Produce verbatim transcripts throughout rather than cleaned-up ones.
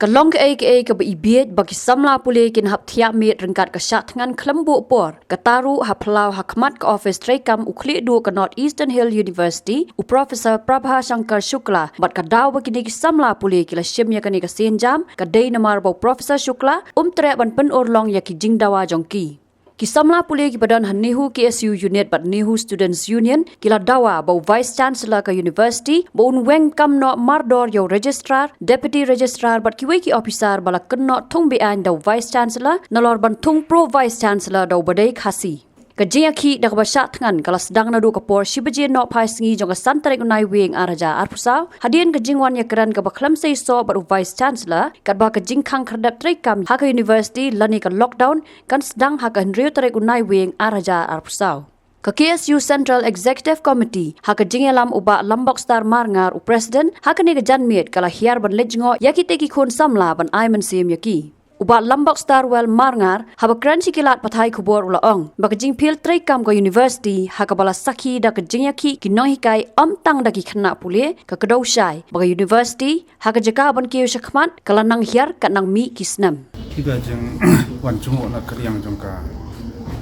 Ka long kaei kaei kaba ibiej ba ki samla pule kin hap thiah miet ryngkat ka shah thngan khlem buh por. Kata ruh ha phyllaw ha khmat ka office treikam u khlieh duh ka North Eastern Hill University, u Professor Prabha Shankar Shukla, bad ka daw ba kine ki samla pule ki la shim ïa kane ka sienjam ka dei namar ba u Professor Shukla um treh ban pynurlong ïa ki jingdawa jong ki. Ki samla pule kiba don ha NEHU K S U Unit bad NEHU Students Union ki la dawa ba u Vice Chancellor ka University ba un weng kam noh mardor ïa u Registrar, Deputy Registrar bad kiwei ki officer ba la kynnoh thung beaiñ da u Vice Chancellor nalor ban thung Pro Vice Chancellor da u ba dei Khasi. Ka jingïakhih da kaba shah thngan ka la sdang naduh ka por shi baje nohphai sngi jong ka san tarik u Naiwieng ar hajar arphew saw, hadien ka jingwan ïakren kaba khlem seisoh bad u Vice Chancellor, katba ka jingkhang khyrdep treikam ha ka University lane ka lockdown kan sdang ha ka hynriew tarik u Naiwieng ar hajar arphew saw. Ka K S U Central Executive Committee ha ka jingïalam u Bah Lambokstar Marngar u President ha kane ka janmiet ka la hiar ban leit jngoh ïa kite ki khun samla ban ai mynsiem ïa ki. U Bah Lambokstar Well Marngar haba kren sha ki lad pathai khubor u la ong ba ka jingphiel treikam ka University ha kaba la sakhi da ka jingïakhih ki nonghikai ym tang da ki khynnah pule ka kdew shai ba ka University ha ka jaka ban kiew shakhmat ka la nang hiar ka nang mih ki snem. Ki ka jingwan jngoh na ka liang jong ka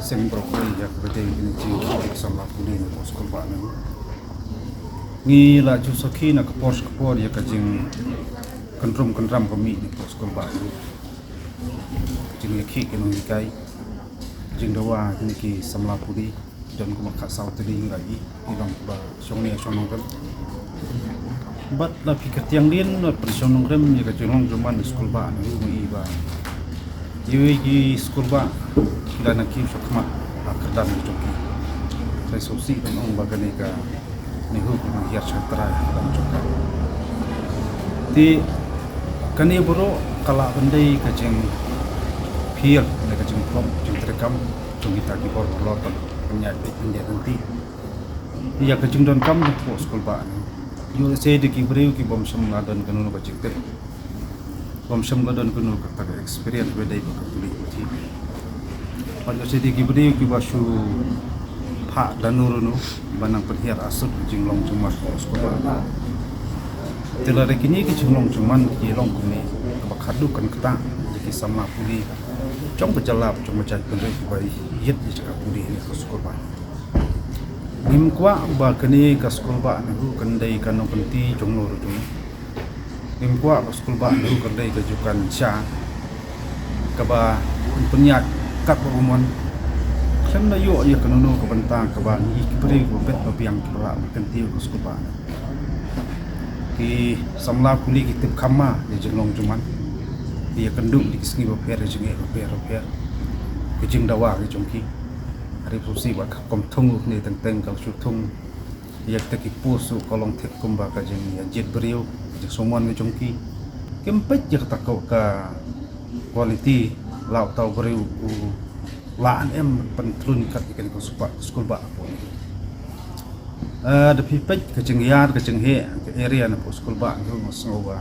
seng brokoli ïa ka dei kine jingïakhih ki samla pule na ka skul ba ne. Ngi la ju sakhi na ka por sha ka por ïa ka jingkynrum kynram ka mih na ka skul ba ne. Jingïakhih ki nonghikai, jingdawa kine ki samla pule, don kumba khatsaw tylli ngi la ïohi, ki long ba shong ne shong nongrim. Bad la phi kyrtiang dien, la phi shong nongrim ïa ka jinglong jingman skul ba ne, ngi ïohi ba ïa ki skul ba ki la nang kiew shakhmat ha kyrdan jong ki. Trai sngewsih ban ong ba kane ka NEHU ka nang hiar sha trai ha kyrdan jong ka. Te kane baroh ka lah ban dei ka jingphier ne ka jingpynlong jingtreikam jong kita ki bor halor ban pynïaid pyndiah lynti ïa ka jingdonkam jong ka skul ba ne. Ïoh lehse da ki briew ki bym shym la don kano kano ka jingtip, bym shym la don kano kata ka experience ba dei ba ka pule puthi. Bad ïoh lehse da ki briew kiba shu phah da no ruh no ba nang pynhiar asut jinglong jingman ka skul ba. Te lada kine ki jinglong jingman ki long kumne kaba khadduh kan ktah ïa ki samla pule jong ba jylla jong ba jaitbynriew kiba ïeit ïa ka pule ne ka skul ba. Ngim kwah ba kane ka skul ba ne ruh kan dei ka nongkynti jong no ruh jong no. Ngim kwah ba skul ba ne ruh kan dei ka jukan sha kaba pynïaid kat ba u mon. Khlem da ïoh ïa kano kano ka bynta kaba ngi ki briew ba bet ba biang kiba lah ban kyntiew ka skul ba ne. Ki samla pule ki tip kham ma ïa jinglong jingman. Ki ïakynduh ïa ki sngi bapher, ïa jingeh bapher bapher. Ki jingdawa ki jong ki. Hynrei sngewsih ba ka kum thung ruh ne teng teng ka la shu thung ïa kita ki post ruh ka long thik kumba ka jingïajied briew, ka jingsngewmon ka jong ki. Kim peit ïa kata ka quality la uta u briew u la an em ban pynthlun kat ïa kane ka skul ba, skul ba hapoh ne. Eh, da phi peit ka jingïar ka jingheh ka area na poh skul ba, nga sngew ba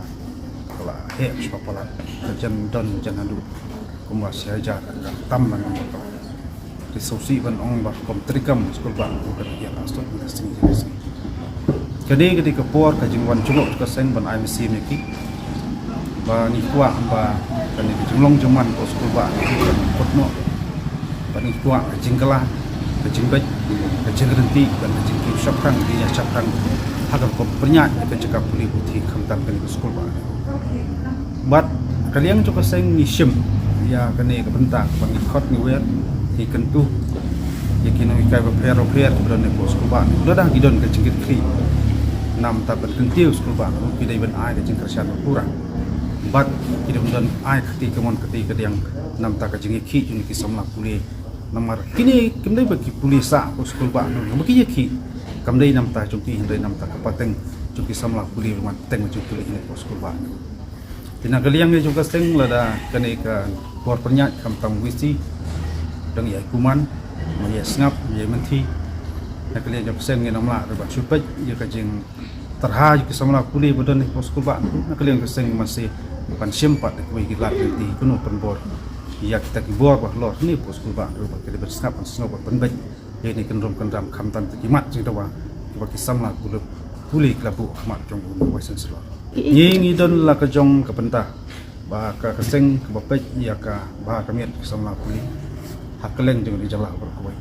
ka la heh shwa palat, ka jan don jan haduh kumba shi hajar ka tam ban ong ba ka la. Te sngewsih ban ong ba kum treikam skul ba, ka la heh asut ka sngi ka sngi. Ka dei, ka dei ka por ka jingwan jngoh ka seng ban ai mynsiem ïa ki. Ba ngi kwah ba kane ka jinglong jingman ka skul ba kan kut noh. Ba ngi kwah ka jingkylla, ka jingbeit, ka jingryntih, bad ka jingkiew shaphrang, jingïaid shaphrang ha ka rukom pynïaid ka jaka pule puthi khamtam kane ka skul ba. Bad ka liang jong ka seng ngi shim ïa kane ka bynta ba ngi khot ngi wer, ngi kyntu ïa ki nonghikai bapher bapher kiba don hapoh skul ba. Lada ki don ka jingkitkhlieh namar ban kyntiew skul ba, ki dei ban ai ka jingkyrshan ba pura. Bad ki dei ban don ai kti kamon kti kadiang namar ka jingïakhih jong ki samla pule. Namar kine kim dei ba ki pule sah hapoh skul ba, namar ba ki ïakhih kam dei namar jong ki, hynrei namar ka pateng jong ki samla pule, ba man pateng jong ki pule hapoh skul ba. Te na ka liang jong ka seng, lada kane ka bor pynïaid khamtam VC, dang ïai kumne, ma ïai sngap, ïai mynthi. Na ka liang jong ka seng ngin ym lah ruh ban shu peit ïa ka jingtyrha jong ki samla pule ba don hapoh skul ba. Na ka liang ka seng ngin ym lah ban shim pat da kiwei ki lad lynti kumno pynbor ïa kita ki bor ba halor ne hapoh skul ba, ruh ba ki dei ban sngap ban sngewbha ban pynbeit ïa kine ki rukom kynram khamtam kita ki mat jingdawa kiba ki samla pule, pule ki la buh ha khmat jong u Vice Chancellor. Ngi, ngi don la ka jong ka bynta Ba ka, ka seng kaba peit ïa ka bha ka miat ki samla pule ha kylleng jong ka jylla baroh kawei.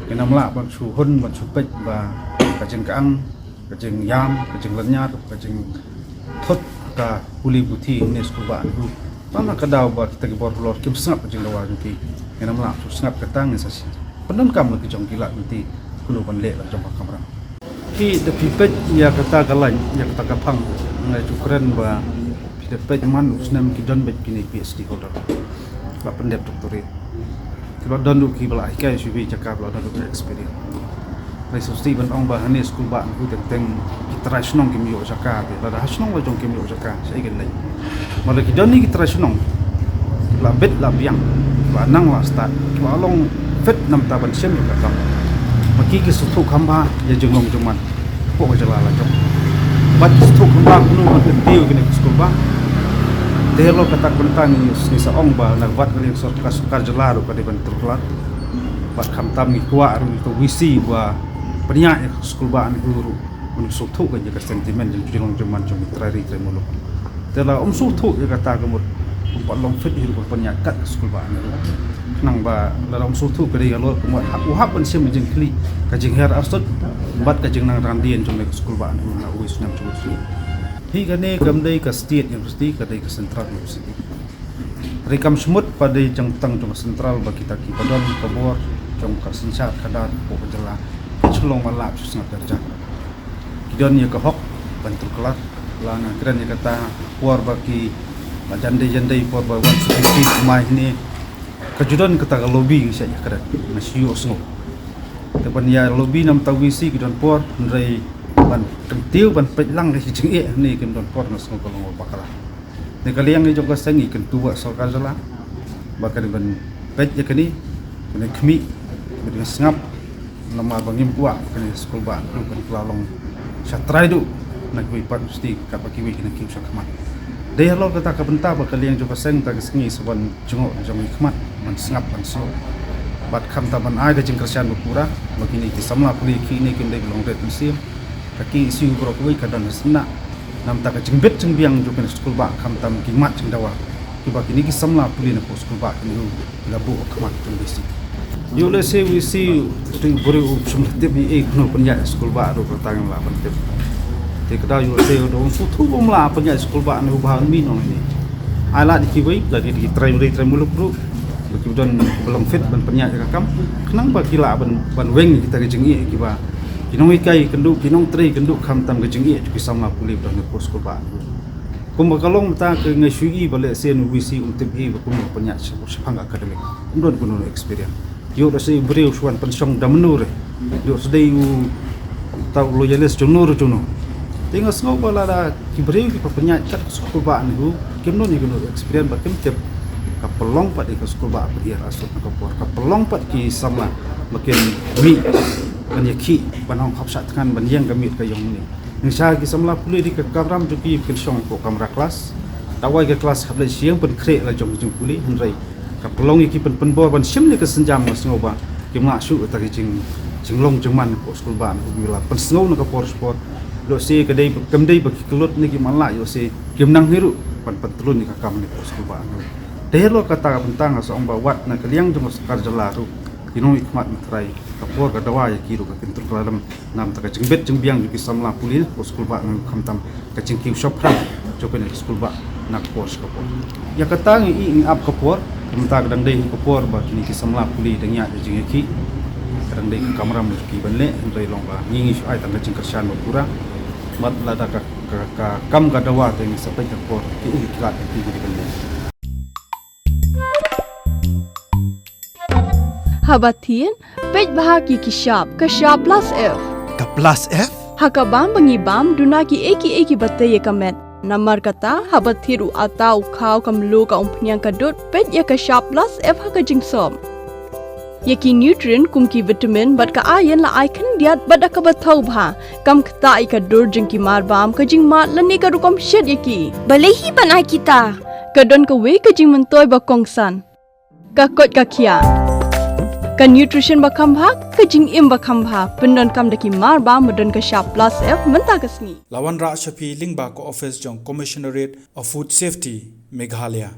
Ngin ym lah ban shu hun ban shu peit ba ka jingkyang, ka jingïam, ka jinglynñiar, ka jingthut ka pule puthi ne skulbah ne hu. Tang na ka daw ba kita ki bor halor kim sngap ka jingdawa jong ki. Ngin ym lah shu sngap kata, ngin sa shu pyndonkam la ki jong ki lad lynti kumno ban leh la jong ka kamram. Phi da phi peit ïa kata ka lain, ïa kata ka phang, nga ju kren ba phi da peit man u snem ki don beit kine PhD holder. Ba pyndep doctorate. Ki ba don ruh ki ba la hikai shuh beit jaka ba la don ruh ki experience. Ngi sngewsih ban ong ba hane skulbah ne hu teng teng ki trai shnong kim ïoh jaka te. Lada ha shnong la jong kim ïoh jaka, shaei kin leit. Mala ki don ne ki trai shnong, la bit la biang, la nang la stad, la long fit namar ban shem ïa ka kam. Ma ki ki sngewthuh kham bha ïa jinglong jingman hapoh ka jylla la jong. Bad ki sngewthuh kham bha kumno ban kyntiew kine ki skulbah. Te halor kata ka bynta ngi, ngi sa ong ba na ka bad ka liang sorkar, sorkar jylla ruh ka dei ban truklar. Bad khamtam ngi kwah ruh ïa ka VC ba pynïaid ïa ka skulbah ne hu ruh. Ban sngewthuh ka jong ka sentiment jong jinglong jingman jong ki trai ri trai muluk. Te la ym sngewthuh ïa kata ka mut kum pat long fit hi ruh ban pynïaid kat ka skulbah ne. Khnang ba lada ym sngewthuh ka dei halor ka mut hap, u hap ban shim ka jingkylli, ka jingher arsut bad ka jingnang randien jong ka skulbah ne na uwei u snem sha uwei u snem. Hi kane kam dei ka state university, ka dei ka central university. Hynrei kam shym mut ba dei jong tang jong ka central ba kita kiba don ka bor jong ka synshar khadar hapoh ka jylla kin shu long ba lah shu sngap jar jar. Ki don ïa ka hok ban truklar. La nga kren ïa kata por ba ki, ba jan dei jan dei por ba wan Supreme Court mai hynne, ka ju don kata ka lobby, nga shait ïa kren, nga shu ïohsngew. Te ban ïa lobby namar VC ki don por, hynrei ban kyntiew ban peit lang ïa ki jingeh hynne kim don por, nga sngew ka long ba bakla. Ne ka liang ne jong ka seng ngi kyntu ïa sorkar jylla ba kan dei ban peit ïa kane, kan dei khmih, kan dei sngap, namar ba ngim kwah ba kane skulbah ne hu kan kylla long sha trai duh na kiwei pat university katba kiwei ki nang kiew sha khmat. Dei halor kata ka bynta ba ka liang jong ka seng mynta ka sngi sa wan jngoh jong ngi khmat ban sngap ban sngew. Bad khamtam ban ai ka jingkyrshan ba pura ba kine ki samla pule ki ne kim dei ba long ret mynsiem. Ka KSU baroh kawei ka don ha seng na. Namar ka jingbit jingbiang jong kane ka skulbah khamtam ki mat jingdawa kiba kine ki samla pule na ka skulbah kine u la buh ha khmat jong VC. Ïoh lehse VC u dei u briew u shym la tip ei ei kumno pynïaid skulbah ruh kata ngim lah ban tip. Te ka daw ïoh lehse u dei u sngewthuh ba um lah pynïaid skulbah ne u bha un mih nong ine. Ai lad ïa kiwei, lada ki trai ri trai muluk ruh ba ki don ba long fit ban pynïaid ïa ka kam, khnang ba ki lah ban, ban weng ïa kita ki jingeh kiba ki nonghikai kynduh, ki nongtrei kynduh khamtam ka jingeh jong ki samla pule ba don ha ka skulbah. Kumba ka long mynta ka ngi shu i ba lehse u VC um tip ei ba kumno pynïaid shaphang academic. Um don kumno experience. Ïoh lehse u briew shu wan pynshong da mynno re. Ïoh lehse dei uta u loyalist jong no re jong no. Te nga sngew ba lada ki briew kiba pynïaid kat ka skulbah ne hu kim don ïa kano experience ba kim tip. Ka pynlong pat ïa ka skulbah pynhiar arsut na ka por. Ka pynlong pat ki samla ba kim mih ban ïakhih ban ong hap shah thngan ban ïeng ka miet ka ïong ne. Ngi sha ki samla pule dei ka kamram jong ki ba kin shong hapoh kamra klas. Dawai ka klas hap leit sha ïing pynkhreh la jong ka jingpule, hynrei ka pynlong ïa ki pyn, pynbor ban shim ne ka sienjam, nga sngew ba kim lah shuh kata ka jing, jinglong jingman hapoh skulbah ne hu, ki la pynsngew na ka por sha por. Lehse ka dei, kam dei ba ki kyllut ne ki man lah, lehse kim nang hi ruh ban pyntlun ïa ka kam ne hapoh skulbah ne hu. Te halor kata ka bynta nga sa ong ba wat na ka liang jong ka sorkar jylla ruh ki nongmihkhmat myntrai, ka por ka dawa ïa ki ruh ka kin truklar lem. Namar ka jingbit jingbiang jong ki samla pule na ka skulbah ne hu khamtam ka jingkiew shaphrang jong kane ka skulbah na ka por sha ka por. Ïa kata ngi i ngi ap ka por, mynta ka dang dei ka por ba kine ki samla pule dang ïaid ïa jingïakhih. Ka dang dei ka kamram jong ki ban leh, hynrei long ba ngi ngi shu ai tang ka jingkyrshan ba pura. Bad lada ka, ka, ka kam ka dawa te ngi sa peit ka por ki i ki lad ki ki ban leh. Haba thied, peit bha ki ki shap, ka shap plus F. Ka plus F? Ha ka bam ba ngi bam, duna kiei kiei kiba tei ïa ka met. Namar kata, haba thied u atta u khaw ka mluh ka umphniang ka dud, peit ïa ka shap plus F ha ka jingsop. Ïa ki nutrient kum ki vitamin bad ka iron la ai khyndiat bad da kaba thaw bha. Kam ktah ïa ka dur jong ki marbam, ka jingmad lane ka rukom shet ïa ki. Balei hi ban ai kita? Ka don kawei ka jingmyntoi ba kongsan. Ka koit ka khiah. Ka nutrition ba kham bha, ka jingim ba kham bha, pyndonkam da ki mar ba, ba don ka shap plus F mynta ka sngi. La wanrah sha phi lyngba ka office jong Commissionerate of Food Safety, Meghalaya.